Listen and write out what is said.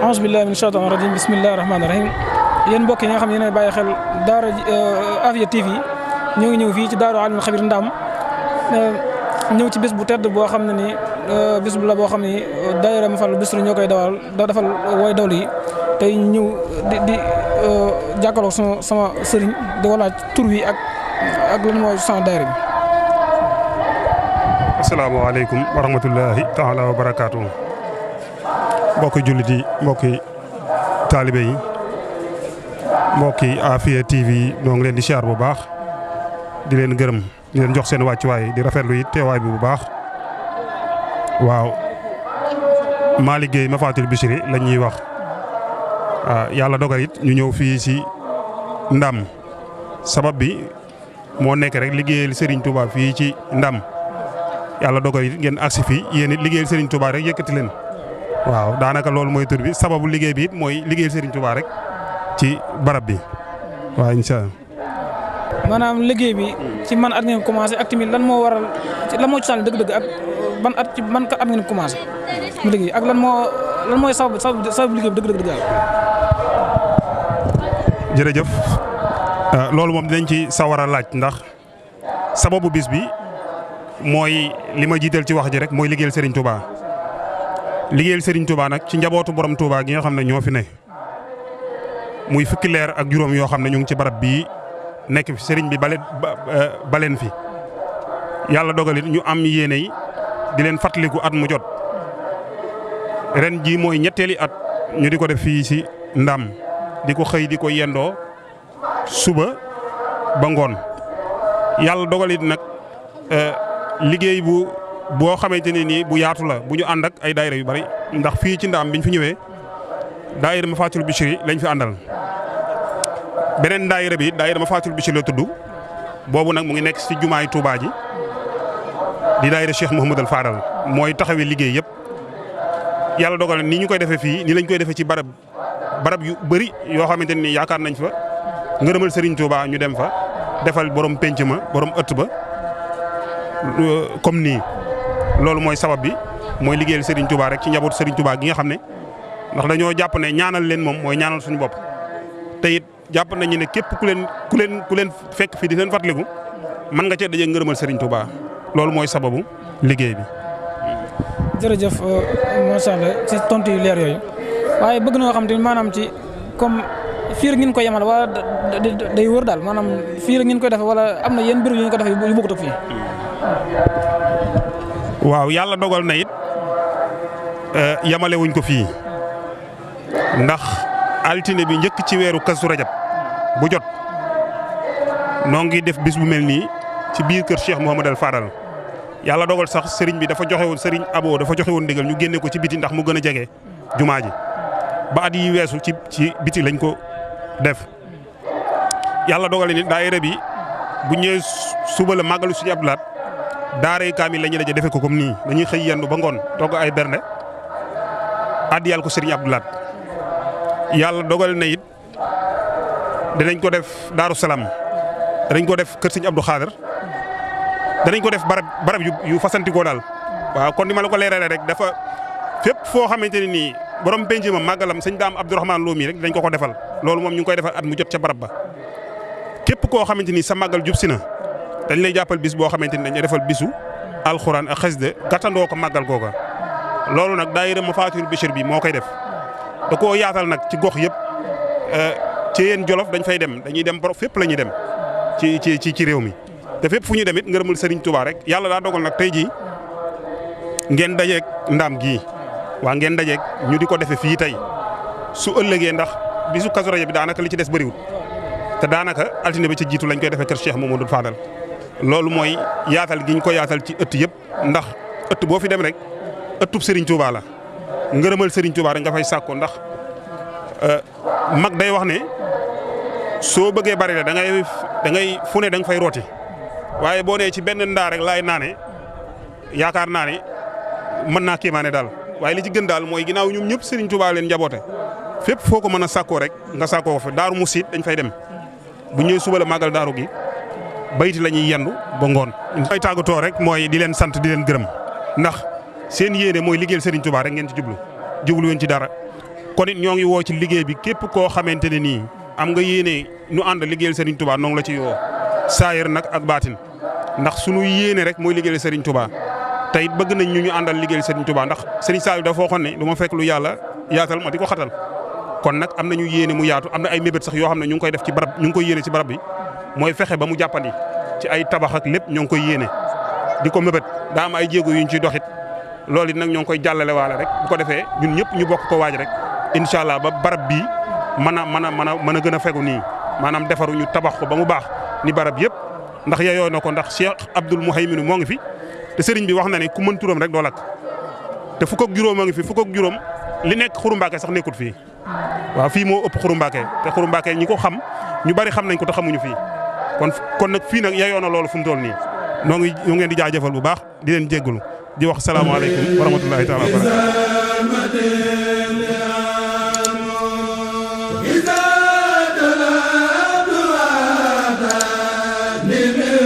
auzu billahi min shaytaani rajim bismillahi rahmaani rahim yéen mbokk yi nga xam ne yéen a bàyyi xel Daara Afia TV ñoo ngi ñëw fii ci Daaru Alimul Xabiir Ndam ñëw ci bés bu tedd boo xam ne ni bés bu la boo xam ne daayira Mafal Bichri ñoo koy defal way dawlu yi tey ñëw di jàkkaarloo sama sëriñ di ko laaj tur wi ak lan mooy sama daayira bi. asalaamaaleykum wa rahmatullahi taala wa barakaatu. mbokki jullit yi mbokki taalibe yi mbokki Afia TV ñoo ngi leen di siyaar bu baax di leen gërëm di leen jox seen wàccuwaay di rafetlu it teewaay bi bu baax. waaw maa liggéey Mafatul Bichri lañ ñuy wax yàlla dogal it ñu ñëw fii si Ndam sabab bi moo nekk rek liggéeyal Serigne Touba fii ci Ndam yàlla dogal it ngeen agsi fii yéen it liggéeyal Serigne Touba rek yëkkati leen. waaw daanaka loolu mooy tur bi sababu liggéey bi it mooy liggéeyal Serigne Touba rek ci barab bi waaw incha allah. maanaam liggéey bi ci man at ngeen commencé ak tamit lan moo waral lan moo ci sànni dëgg-dëgg ak ban at ci ban at ngeen commencé mu liggéey ak lan mooy sababu liggéey bi dëgg-dëgg daal. jërëjëf loolu moom dinañ ci sawar a laaj ndax sababu bis bi mooy li ma jiital ci wax ji rek mooy liggéeyal Serigne Touba. liggéeyal Serigne Touba nag ci njabootu borom Touba gi nga xam ne ñoo fi ne muy fukki leer ak juróom yoo xam ne ñu ngi ci barab bii nekk fi Serigne bi baleen fi yàlla dogalit ñu am yéene yi di leen fàttaliku at mu jot ren jii mooy ñetteeli at ñu di ko def fii ci Ndam di ko xëy di ko yendoo suba ba ngoon yàlla dogalit nag liggéey boo xamante ne nii bu yaatu la bu ñu ànd ak ay daayira yu bari ndax fii ci Ndam biñ fi ñëwee daayira Mafatul Bichri lañ fi àndal beneen daayira bi daayira Mafatul Bichri la tudd boobu nag mu ngi nekk ci jumaay Touba ji di daayira Cheikh Mouhamadul Fadal mooy taxawee liggéey yëpp yàlla dogal ni ñu koy defee fii ni lañ koy defee ci barab yu bëri yoo xamante ne nii yaakaar nañ fa ngërëmal Serigne Touba ñu dem fa defal borom penc ma borom ëtt ba comme nii. loolu mooy sabab bi mooy liggéeyal Serigne Touba rek ci njabootu Serigne Touba gi nga xam ne ndax dañoo jàpp ne ñaanal leen moom mooy ñaanal suñu bopp te it jàpp nañu ne képp ku leen fekk fii di leen fàttaliku mën nga cee daje ngërëmal Serigne Touba loolu mooy sababu liggéey bi. jërëjëf macha allah ci tontu yu leer yooyu waaye bëgg na xam te maanaam ci comme fii rek ngeen koy yemal wala day wër daal maanaam fii rek ngeen koy defee wala am na yenn mbir yu ñu ko defee yu bokkut ak fii. waaw yàlla dogal na it yamale wuñ ko fii ndax altine bi njëkk ci weeru Kazu Rajab bu jot noo ngi def bis bu mel nii ci biir kër Cheikh Mouhamadal Fadal yàlla dogal sax sëriñ bi dafa joxe woon sëriñ Abo dafa joxe woon ndigal ñu génne ko ci biti ndax mu gën a jege jumaa ji ba at yi weesu ci biti lañ ko def yàlla dogal ni daayira bi bu ñëwee suba la màggalu suñu Abdou Lahad daaray kaamil la ñuy daje defe ko comme nii dañuy xëy yendu ba ngoon togg ay bernde addi yàlla ko sëriñ Abdou Lahad yàlla dogal na it danañ ko def Daaru Salaam danañ ko def kër sëriñ Abdou Khader danañ ko def barab yu fasantikoo daal waaw kon ni ma la ko leeralee rek dafa fépp foo xamante ne nii borom penc ma màggalam sëñ Daam Abdourahmane Lo mi rek dañ ko defal loolu moom ñu ngi koy defal at mu jot ca barab ba képp koo xamante ni sa màggal jub si na dañ lay jàppal bis boo xamante ni dañuy defal bisu alxuraan ak xasida gàttandoo ko màggal googa loolu nag daayira Mafatihul Bichri bi moo koy def da koo yaatal nag ci gox yëpp ci yéen Jolof dañ fay dem dañuy dem fépp la ñuy dem ci réew mi te fépp fu ñu dem it ngërëmul Serigne Touba rek yàlla daa dogal nag tey jii ngeen dajeeg ndaam gii waa ngeen dajeeg ñu di ko defee fii tey su ëllëgee ndax bisu Kazu Rajab bi daanaka li ci des bëriwul te daanaka altine ba ci jiitu lañ koy defee kër Cheikh Mamadou Fadal loolu mooy yaatal gi ñu ko yaatal ci ëtt yëpp ndax ëtt boo fi dem rek ëttub Serigne Touba la ngërëmal Serigne Touba rek nga fay sàkko ndax mag day wax ne soo bëggee bari la da ngay fu ne da nga fay rooti waaye boo nee ci benn ndaa rek laay naane yaakaar naa ne mën naa kéemaane daal waaye li ci gën daal mooy ginnaaw ñoom ñëpp Serigne Touba leen njaboote fépp foo ko mën a sàkkoo rek nga sàkkoo ko fa Daaru Musit dañ fay dem bu ñëwee suba la màggal daaru gi bayti la ñuy yendu ba ngoon. ay tàggatoo rek mooy di leen sant di leen gërëm ndax seen yéene mooy liggéeyal Serigne Touba rek ngeen ci jublu ween ci dara kon it ñoo ngi woo ci liggéey bi képp koo xamante ne nii am nga yéene ñu ànd liggéeyal Serigne Touba noo ngi la ci woo saayir nag ak baatin ndax sunu yéene rek mooy liggéeyal Serigne Touba te it bëgg nañ ñu àndal liggéeyal Serigne Touba ndax Serigne Saliou dafa waxoon ne du ma fekk lu yàlla yaatal ma di ko xatal kon nag am nañu yéene mu yaatu am na ay mébét sax yoo xam ne ñu ngi koy def ci barab ñu ngi koy yéene ci barab bi mooy fexe ba mu jàppandi ci ay tabax ak lépp ñoo ngi koy yéene di ko mébét daa am ay jéego yu ñu ciy doxit loolu it nag ñoo ngi koy jàllale waale rek bu ko defee ñun ñëpp ñu bokk ko waaj rek incha allah ba barab bii mën a gën a fegu nii maanaam defaru ñu tabax ko ba mu baax ni barab yëpp ndax yeyoo na ko ndax Cheikh Abdoul Mouhayminu moo ngi fi te sëriñ bi wax na ne ku mën turam rek doo lakk te fukk ak juróom a ngi fi fukk ak juróom li nekk Xuru Mbàkke sax nekkut fii waaw fii moo ëpp Xuru Mbàkke te Xuru Mbàkke ñi ko xam ñu bari xam nañ ko te xamuñu fii kon nag fii nag yeyoo na loolu fu mu toll nii noo ngi leen di jaajëfal bu baax di leen jéggalu di wax salaamaaleykum wa rahmatullahi taala wa barakatuh Amin